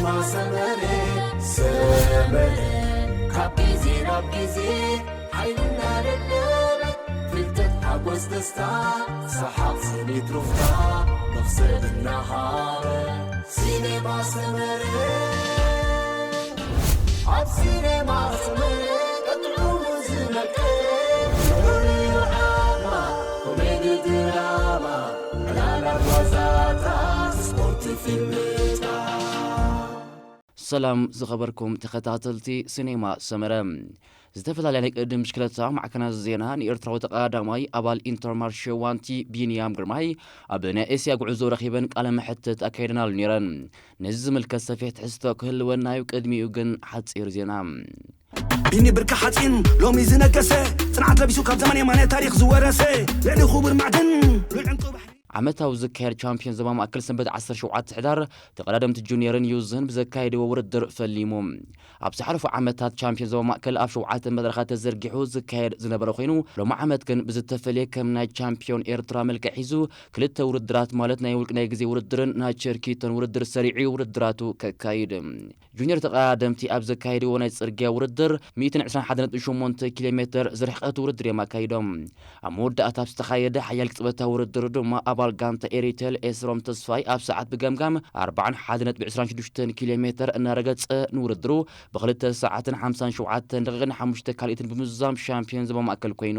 ማሰመረ ሰመረ ካብ ግዜ ናብ ግዜ ሓይልና ደለበ ፍልጠት ሓጎስ ደስታ ሰሓቕ ስኒት ሩፍታ መኽሰብ እናሃበ ሲኔማ ሰመረ ኣብ ሲኔማ ሰመረ ቀጥዑ ዝነቀ ኮሜዲ ድራማ ዕላላት ዋዛታት ስፖርት ፊልምታት ሰላም ዝኸበርኩም ተኸታተልቲ ሲኔማ ሰመረ። ዝተፈላለያ ናይ ቅድም ብሽክለታ ማዕከናት ዜና ንኤርትራዊ ተቐዳዳማይ ኣባል ኢንተርማርሼ ዋንቲ ቢንያም ግርማይ ኣብ ናይ ኤስያ ጉዕዞ ረኺበን ቃለ መሕትት ኣካይደናሉ ነይረን። ነዚ ዝምልከት ሰፊሕ ትሕዝቶ ክህልወና እዩ፣ ቅድሚኡ ግን ሓጺር ዜና። ቢኒ ብርካ ሓፂን ሎሚ ዝነገሰ ፅንዓት ለቢሱ ካብ ዘመን የማነ ታሪክ ዝወረሰ ልዕሊ ክቡር ማዕድን ሉል ዕንቁ ባሕሪ ዓመታዊ ዝካየድ ቻምፒዮን ዞባ ማእከል ሰንበት ዓሰርተ ሸውዓተ ሕዳር ተቐዳደምቲ ጁኒየርን ዩዝን ብዘካየድዎ ውድድር ፈሊሙ። ኣብ ዝሓለፉ ዓመታት ቻምፒዮን ዞባ ማእከል ኣብ ሸውዓተ መድረኻት ተዘርጊሑ ዝካየድ ዝነበረ ኮይኑ፣ ሎሚ ዓመት ግን ብዝተፈለየ ከም ናይ ቻምፒዮን ኤርትራ መልክዕ ሒዙ ክልተ ውድድራት ማለት ናይ ውልቂ ናይ ግዜ ውድድርን ናይ ቸርኪቶን ውድድር ሰሪዑ ውድድራቱ ከካይድ። ጁኒየር ተቐዳደምቲ ኣብ ዘካየድዎ ናይ ጽርግያ ውድድር ሚእትን ዕስራን ሓደን ነጥቢ ሸሞንተ ኪሎ ሜተር ዝርሕቀት ውድድር እዮም ኣካይዶም። ኣብ መወዳእታ ኣብ ዝተኻየደ ሓያል ቅጽበታዊ ውድድር ድማ ኣባል ጋንታ ኤሪቴል ኤስሮም ተስፋይ ኣብ ሰዓት ብገምጋም ኣርባዓን ሓደን ነጥቢ ዕስራን ሽዱሽተን ኪሎ ሜተር እናረገጸ ንውድድሩ ብኽልተ ሰዓትን ሓምሳን ሸውዓተን ደቂቕን ሓሙሽተ ካልኢትን ብምዝዛም ሻምፒዮን ዞባ ማእከል ኮይኑ።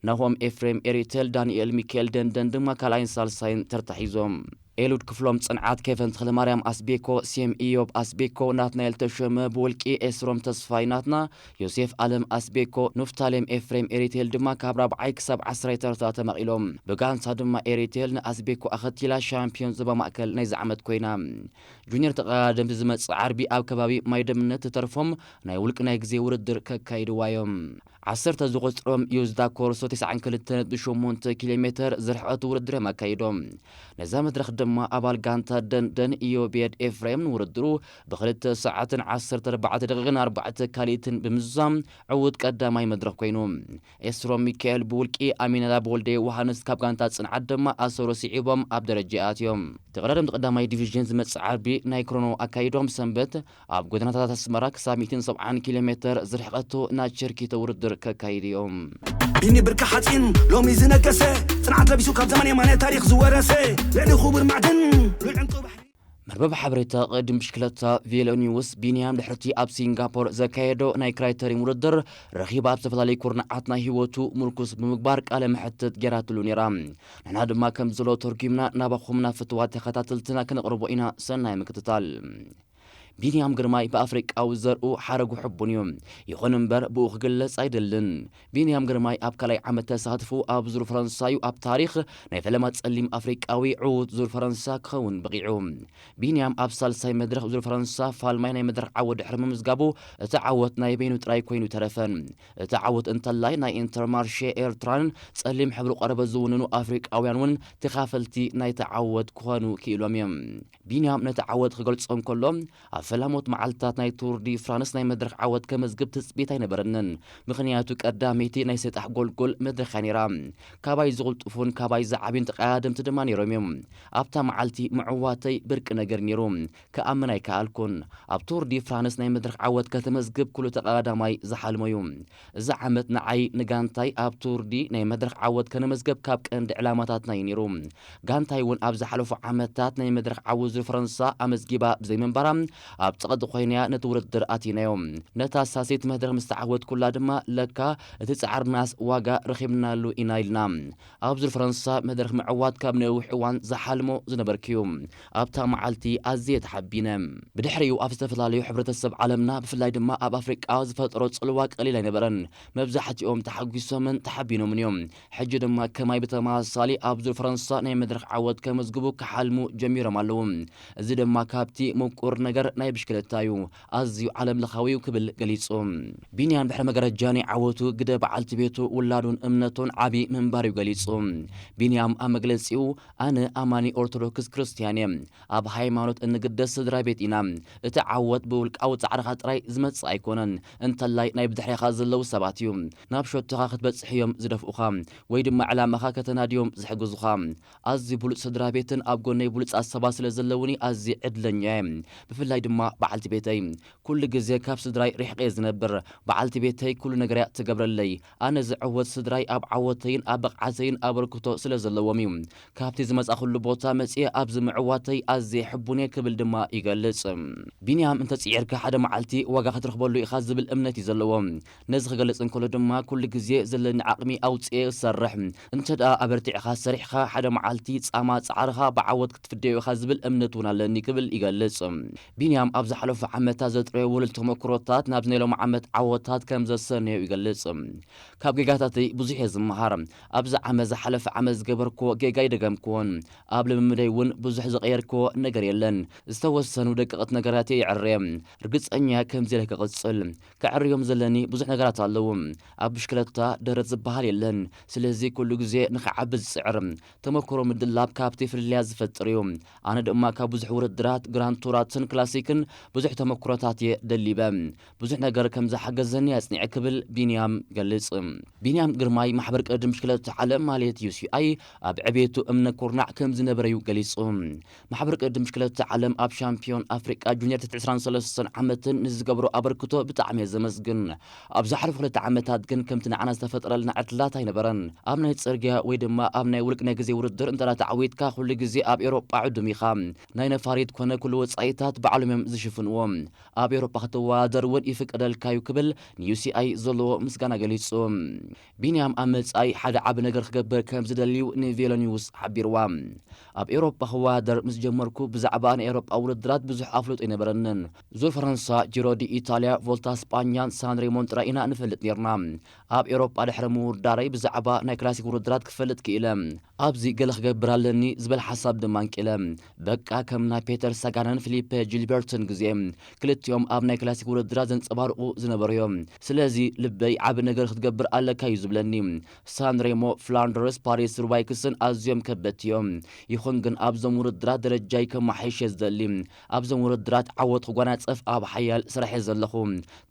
ናሆም ኤፍሬም ኤሪቴል፣ ዳንኤል ሚካኤል ደንደን ድማ ካልኣይን ሳልሳይን ተርታ ሒዞም። ኤሉድ ክፍሎም ጽንዓት፣ ኬቨን ተኽለማርያም ኣስቤኮ፣ ሴም ኢዮብ ኣስቤኮ፣ ናትናኤል ተሾመ ብውልቂ፣ ኤስሮም ተስፋይ ናትና፣ ዮሴፍ ኣለም ኣስቤኮ፣ ኑፍታሌም ኤፍሬም ኤሪቴል ድማ ካብ ራብዓይ ክሳብ ዓስራይ ተርታ ተመቒሎም። ብጋንታ ድማ ኤሪቴል ንኣስቤኮ ኣኸቲላ ሻምፒዮን ዞባ ማእከል ናይዚ ዓመት ኮይና። ጁኒየር ተቐዳደምቲ ዝመጽእ ዓርቢ ኣብ ከባቢ ማይ ደምነት ተተርፎም ናይ ውልቂ ናይ ግዜ ውድድር ከካይድዋ እዮም። ዓሰርተ ዝቑጽሮም ዩዝዳ ኮርሶ ተስዓን ክልተ ነጥቢ ሸሞንተ ኪሎ ሜተር ዝርሕቐት ውድድር እዮም ኣካይዶም። ነዛ መድረኽ ድማ ኣባል ጋንታ ደንደን ኢዮቤድ ኤፍሬም ንውድድሩ ብኽልተ ሰዓትን ዓሰርተ ኣርባዕተ ደቂቕን ኣርባዕተ ካልኢትን ብምዝዛም ዕዉት ቀዳማይ መድረኽ ኮይኑ። ኤስሮም ሚካኤል ብውልቂ፣ ኣሚናዳብ ወልደ ዮውሃንስ ካብ ጋንታ ጽንዓት ድማ ኣሰሮ ስዒቦም ኣብ ደረጃ ኣትዮም። ተቐዳደምቲ ቀዳማይ ዲቪዥን ዝመጽእ ዓርቢ ናይ ክሮኖ ኣካይዶም ሰንበት ኣብ ጎደናታት ኣስመራ ክሳብ ሚእትን ሰብዓን ኪሎ ሜተር ዝርሕቐቶ ናይ ቸርኪቶ ውድድር ከካይድ እዮም። ቢኒ ብርካ ሓፂን ሎሚ ዝነገሰ ፅንዓት ለቢሱ ካብ ዘመን የማነ ታሪክ ዝወረሰ ልዕሊ ክቡር ማዕድን ሉል ዕንቁ ባሕሪ መርበብ ሓበሬታ ቅድም ብሽክለታ ቬሎ ኒውስ ቢንያም ድሕርቲ ኣብ ሲንጋፖር ዘካየዶ ናይ ክራይተሪን ውድድር ረኺባ ኣብ ዝተፈላለዩ ኩርናዓት ናይ ህይወቱ ምርኩስ ብምግባር ቃለ መሕትት ገይራትሉ ነይራ። ንሕና ድማ ከም ዘሎ ተርጉምና ናባኹም ናብ ፍትዋት ተኸታተልትና ክነቕርቦ ኢና። ሰናይ ምክትታል። ቢንያም ግርማይ ብኣፍሪቃዊ ዘርኡ ሓረጉ ሕቡን እዩ። ይኹን እምበር ብኡ ክግለጽ ኣይደልን። ቢንያም ግርማይ ኣብ ካልኣይ ዓመት ተሳትፎ ኣብ ዙር ፈረንሳ እዩ ኣብ ታሪኽ ናይ ፈለማ ጸሊም ኣፍሪቃዊ ዕዉት ዙር ፈረንሳ ክኸውን በቒዑ። ቢንያም ኣብ ሳልሳይ መድረኽ ዙር ፈረንሳ ፋልማይ ናይ መድረኽ ዓወት ድሕሪ ምምዝጋቡ እቲ ዓወት ናይ በይኑ ጥራይ ኮይኑ ተረፈን። እቲ ዓወት እንተላይ ናይ ኢንተርማርሼ ኤርትራን ጸሊም ሕብሪ ቆረበት ዝውንኑ ኣፍሪቃውያን እውን ተኻፈልቲ ናይቲ ዓወት ክኾኑ ክኢሎም እዮም። ቢንያም ነቲ ዓወት ክገልጾ እንከሎ፣ ኣብ ፈላሞት መዓልትታት ናይ ቱር ዲ ፍራንስ ናይ መድረኽ ዓወት ከመዝግብ ትጽቢት ኣይነበረንን፣ ምኽንያቱ ቀዳመይቲ ናይ ሰጣሕ ጎልጎል መድረኽ እያ ነይራ። ካባይ ዝቕልጥፉን ካባይ ዝዓብዩን ተቐዳደምቲ ድማ ነይሮም እዮም። ኣብታ መዓልቲ ምዕዋተይ ብርቂ ነገር ነይሩ፣ ክኣምን ኣይከኣልኩን። ኣብ ቱር ዲ ፍራንስ ናይ መድረኽ ዓወት ከተመዝግብ ኩሉ ተቐዳዳማይ ዝሓልሞ እዩ። እዚ ዓመት ንዓይ ንጋንታይ ኣብ ቱር ዲ ናይ መድረኽ ዓወት ከነመዝገብ ካብ ቀንዲ ዕላማታትና እዩ ነይሩ። ጋንታይ እውን ኣብ ዝሓለፉ ዓመታት ናይ መድረኽ ዓወት ዙር ፈረንሳ ኣመዝጊባ ብዘይምንባራ ኣብ ጸቕጢ ኮይናያ ነቲ ውድድር ኣቲናዮ። ነታ ሳሴት መድረኽ ምስ ተዓወትኩላ ድማ ለካ እቲ ጻዕርናስ ዋጋ ረኺብናሉ ኢና ኢልና። ኣብ ዙር ፈረንሳ መድረኽ ምዕዋት ካብ ነዊሕ እዋን ዝሓልሞ ዝነበርክዩ። ኣብታ መዓልቲ ኣዝየ ተሓቢነ። ብድሕሪኡ ኣብ ዝተፈላለዩ ሕብረተሰብ ዓለምና ብፍላይ ድማ ኣብ ኣፍሪቃ ዝፈጠሮ ጽልዋ ቀሊል ኣይነበረን። መብዛሕትኦም ተሓጒሶምን ተሓቢኖምን እዮም። ሕጂ ድማ ከማይ ብተመሳሳሊ ኣብ ዙር ፈረንሳ ናይ መድረኽ ዓወት ከመዝግቡ ክሓልሙ ጀሚሮም ኣለዉ። እዚ ድማ ካብቲ ምቁር ነገር ናይ ብሽክለታ እዩ። ኣዝዩ ዓለም ለኻዊ እዩ ክብል ገሊጹ። ቢንያም ድሕሪ መጋረጃ ናይ ዓወቱ ግደ በዓልቲ ቤቱ፣ ውላዱን እምነቱን ዓቢ ምንባር እዩ ገሊጹ። ቢንያም ኣብ መግለጺኡ፣ ኣነ ኣማኒ ኦርቶዶክስ ክርስትያን እየ። ኣብ ሃይማኖት እንግደስ ስድራ ቤት ኢና። እቲ ዓወት ብውልቃዊ ጻዕርኻ ጥራይ ዝመጽእ ኣይኮነን፣ እንተላይ ናይ ብድሕሬኻ ዘለዉ ሰባት እዩ። ናብ ሸቶኻ ክትበጽሕ እዮም ዝደፍኡኻ፣ ወይ ድማ ዕላማኻ ከተናድዮም ዝሕግዙኻ። ኣዝዩ ብሉጽ ስድራ ቤትን ኣብ ጎነይ ብሉጻት ሰባት ስለ ዘለውኒ ኣዝየ ዕድለኛ እየ። ብፍላይ ድማ በዓልቲ ቤተይ። ኩሉ ግዜ ካብ ስድራይ ርሒቐ እየ ዝነብር። በዓልቲ ቤተይ ኩሉ ነገር እያ ትገብረለይ። ኣነ ዝዕወት ስድራይ ኣብ ዓወተይን ኣብ ብቕዓተይን ኣበርክቶ ስለ ዘለዎም እዩ። ካብቲ ዝመጻእኩሉ ቦታ መጺኤ ኣብዚ ምዕዋተይ ኣዝየ ሕቡን እየ ክብል ድማ ይገልጽ። ቢንያም፣ እንተጽዒርካ ሓደ መዓልቲ ዋጋ ክትረኽበሉ ኢኻ ዝብል እምነት እዩ ዘለዎ። ነዚ ክገልጽ እንከሎ ድማ ኩሉ ግዜ ዘለኒ ዓቕሚ ኣውጽኤ እሰርሕ። እንተ ደኣ ኣበርቲዕኻ ሰሪሕካ ሓደ መዓልቲ ጻማ ጻዕርኻ ብዓወት ክትፍደዮ ኢኻ ዝብል እምነት እውን ኣለኒ ክብል ይገልጽ። ቢንያም ኣብ ዝሓለፉ ዓመታት ዘጥረዮ ውዕሉል ተመክሮታት ናብዚ ናይ ሎሚ ዓመት ዓወታት ከም ዘሰነዮ ይገልጽ። ካብ ጌጋታተይ ብዙሕ እየ ዝመሃር። ኣብዚ ዓመት ዝሓለፈ ዓመት ዝገበርክዎ ጌጋ ኣይደገምክዎን። ኣብ ልምምደይ እውን ብዙሕ ዝቐየርክዎ ነገር የለን። ዝተወሰኑ ደቀቕቲ ነገራት እየ ይዕርየ። ርግጸኛ እየ ከምዚ ኢለ ክቕጽል። ከዕርዮም ዘለኒ ብዙሕ ነገራት ኣለዉ። ኣብ ብሽክለታ ደረት ዝበሃል የለን። ስለዚ ኩሉ ግዜ ንኽዓቢ ዝጽዕር። ተመክሮ ምድላብ ካብቲ ፍልልያት ዝፈጥር እዩ። ኣነ ድማ ካብ ብዙሕ ውድድራት፣ ግራንድ ቱራትን ክላሲክን ብዙሕ ተመክሮታት እየ ደሊበ። ብዙሕ ነገር ከም ዝሓገዘኒ ኣጽኒዐ ክብል ቢንያም ገልጽ። ቢንያም ግርማይ ማሕበር ቅድድም ብሽክለታ ዓለም ማለት ዩ ሲ ኣይ ኣብ ዕቤቱ እምነ ኩርናዕ ከም ዝነበረ እዩ ገሊጹ። ማሕበር ቅድድም ብሽክለታ ዓለም ኣብ ሻምፒዮን ኣፍሪቃ ጁኒየር ትሕቲ ዕስራን ሰለስተን ዓመትን ንዝገብሮ ኣበርክቶ ብጣዕሚ እየ ዘመስግን። ኣብ ዝሓለፉ ክልተ ዓመታት ግን ከምቲ ንዓና ዝተፈጠረልና ዕድላት ኣይነበረን። ኣብ ናይ ጽርግያ ወይ ድማ ኣብ ናይ ውልቅ ናይ ግዜ ውድድር እንተ ተዓዊትካ ኩሉ ግዜ ኣብ ኤውሮጳ ዕዱም ኢኻ። ናይ ነፋሪት ኮነ ኩሉ ወጻኢታት ባዕሎም እዮም ዝሽፍንዎ። ኣብ ኤውሮጳ ክትወዳደር እውን ይፍቀደልካ እዩ ክብል ንዩ ሲ ኣይ ዘለዎ ምስጋና ገሊጹ። ቢንያም ኣብ መጻኢ ሓደ ዓቢ ነገር ክገብር ከም ዝደልዩ ንቬሎ ኒውስ ሓቢርዋ። ኣብ ኤውሮጳ ክወዳደር ምስ ጀመርኩ ብዛዕባ ናይ ኤውሮጳ ውድድራት ብዙሕ ኣፍልጦ ኣይነበረንን። ዙር ፈረንሳ፣ ጂሮ ዲ ኢታልያ፣ ቮልታ ስጳኛን ሳን ሬሞን ጥራይ ኢና ንፈልጥ ኔርና። ኣብ ኤውሮጳ ድሕሪ ምውዳረይ ብዛዕባ ናይ ክላሲክ ውድድራት ክፈልጥ ክኢለ። ኣብዚ ገለ ክገብር ኣለኒ ዝበል ሓሳብ ድማ ኣንቂለ። በቃ ከም ናይ ፔተር ሳጋንን ፊሊፐ ጂልበርትን ግዜ። ክልቲኦም ኣብ ናይ ክላሲክ ውድድራት ዘንጸባርቑ ዝነበሩ እዮም። ስለዚ ልበይ ዓቢ ነገር ክትገብር ኣለካ እዩ ዝብለኒ። ሳን ሬሞ፣ ፍላንደርስ፣ ፓሪስ ሩባይክስን ኣዝዮም ከበድቲ እዮም። ይኹን ግን ኣብዞም ውድድራት ደረጃይ ከመሓይሽ እየ ዝደሊ። ኣብዞም ውድድራት ዓወት ክጓናጸፍ ኣብ ሓያል ስራሕ እየ ዘለኹ።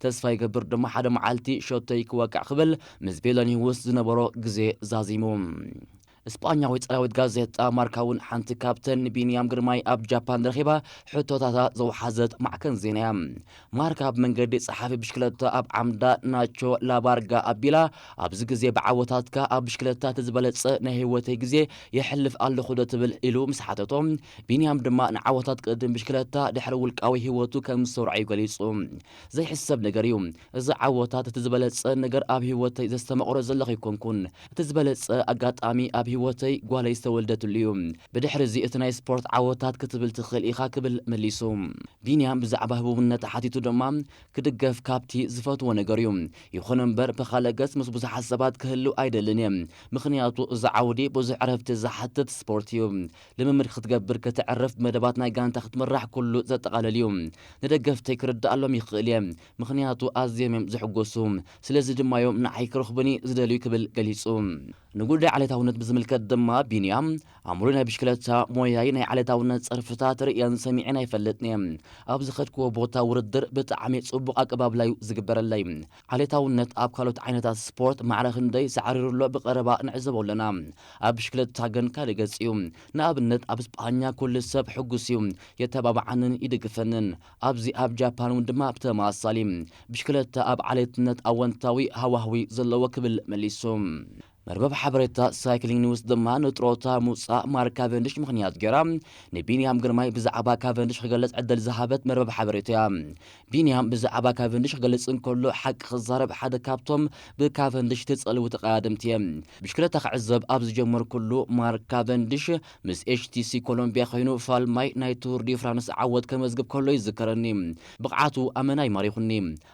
ተስፋ ይገብር ድማ ሓደ መዓልቲ ሸቶይ ክወቅዕ ክብል ምስ ቬሎ ኒውስ ዝነበሮ ግዜ ዛዚሙ። ስጳኛዊት ጻያዊት ጋዜጣ ማርካ እውን ሓንቲ ካብተን ንቢንያም ግርማይ ኣብ ጃፓን ረኺባ ሕቶታታ ዘውሓዘት ማዕከን ዜና እያ። ማርካ ብመንገዲ ጸሓፊ ብሽክለታ ኣብ ዓምዳ ናቾ ላባርጋ ኣቢላ፣ ኣብዚ ግዜ ብዓወታትካ ኣብ ብሽክለታ እቲ ዝበለጸ ናይ ህይወተይ ግዜ የሕልፍ ኣለኹ ዶ ትብል ኢሉ ምስ ሓተቶ፣ ቢንያም ድማ ንዓወታት ቅድም ብሽክለታ ድሕሪ ውልቃዊ ህይወቱ ከም ዝተወርዓዩ ገሊጹ። ዘይሕሰብ ነገር እዩ። እዚ ዓወታት እቲ ዝበለጸ ነገር ኣብ ህይወተይ ዘስተማቕሮ ዘለኹ ኣይኮንኩን። እቲ ዝበለጸ ኣጋጣሚ ኣብ ህይወተይ ጓለይ ዝተወልደትሉ እዩ። ብድሕሪ እዚ እቲ ናይ ስፖርት ዓወታት ክትብል ትኽእል ኢኻ ክብል መሊሱ። ቢንያም ብዛዕባ ህቡብነት ተሓቲቱ ድማ ክድገፍ ካብቲ ዝፈትዎ ነገር እዩ። ይኹን እምበር ብኻልእ ገጽ ምስ ብዙሓት ሰባት ክህልው ኣይደልን እየ። ምኽንያቱ እዚ ዓውዲ ብዙሕ ዕረፍቲ ዝሓትት ስፖርት እዩ። ልምምድ ክትገብር፣ ከተዕርፍ፣ መደባት ናይ ጋንታ ክትምራሕ ኩሉ ዘጠቓልል እዩ። ንደገፍተይ ክርድኣሎም ይኽእል እየ። ምኽንያቱ ኣዝዮም እዮም ዝሕጎሱ። ስለዚ ድማ እዮም ንዓይ ክረኽቡኒ ዝደልዩ ክብል ገሊጹ። ንጉዳይ ዓሌታውነት ብዝምልከት ድማ ቢንያም፣ ኣምሩይ ናይ ብሽክለታ ሞያይ ናይ ዓሌታውነት ጸርፍታት ርእየን ሰሚዐን ኣይፈልጥን እየ። ኣብ ዝኸድክዎ ቦታ ውድድር ብጣዕሚ ጽቡቕ ኣቀባብላ እዩ ዝግበረለይ። ዓሌታውነት ኣብ ካልኦት ዓይነታት ስፖርት ማዕረ ክንደይ ሳዕሪሩ ኣሎ ብቐረባ ንዕዘቦ ኣለና። ኣብ ብሽክለታ ግን ካልእ ገጽ እዩ። ንኣብነት ኣብ ስጳኛ ኩሉ ሰብ ሕጉስ እዩ፣ የተባብዓንን ይድግፈንን። ኣብዚ ኣብ ጃፓን እውን ድማ ብተመሳሳሊ። ብሽክለታ ኣብ ዓሌትነት ኣወንታዊ ሃዋህዊ ዘለዎ ክብል መሊሱ። መርበብ ሓበሬታ ሳይክሊንግ ኒውስ ድማ ንጥሮታ ምውጻእ ማርክ ካቨንድሽ ምኽንያት ገይራ ንቢንያም ግርማይ ብዛዕባ ካቨንድሽ ክገልጽ ዕድል ዝሃበት መርበብ ሓበሬታ እያ። ቢንያም ብዛዕባ ካቨንድሽ ክገልጽ እንከሎ ሓቂ ክዛረብ ሓደ ካብቶም ብካቨንድሽ ትጸልዉ ተቐዳደምቲ እየ። ብሽክለታ ክዕዘብ ኣብ ዝጀመርኩሉ ማርክ ካቨንድሽ ምስ ኤች ቲ ሲ ኮሎምቢያ ኮይኑ ፋልማይ ናይ ቱር ዲ ፍራንስ ዓወት ከመዝግብ ከሎ ይዝከረኒ። ብቕዓቱ ኣመና ይማሪኹኒ።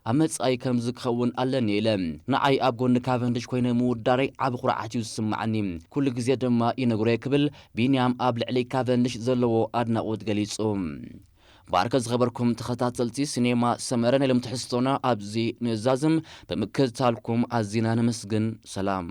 ኣብ መጻኢ ከምዚ ክኸውን ኣለኒ ኢለ። ንዓይ ኣብ ጎኒ ካቨንድሽ ኮይነ ምውዳረይ ዓቢ ኩርዓት እዩ ዝስምዓኒ። ኩሉ ግዜ ድማ ይነግሮ እየ ክብል ቢንያም ኣብ ልዕሊ ካቨንድሽ ዘለዎ ኣድናቖት ገሊጹ። ባርከ ዝኸበርኩም ተኸታተልቲ ሲኔማ ሰመረ፣ ናይ ሎም ትሕዝቶና ኣብዚ ንዛዝም። ብምክትታልኩም ኣዚና ነመስግን። ሰላም።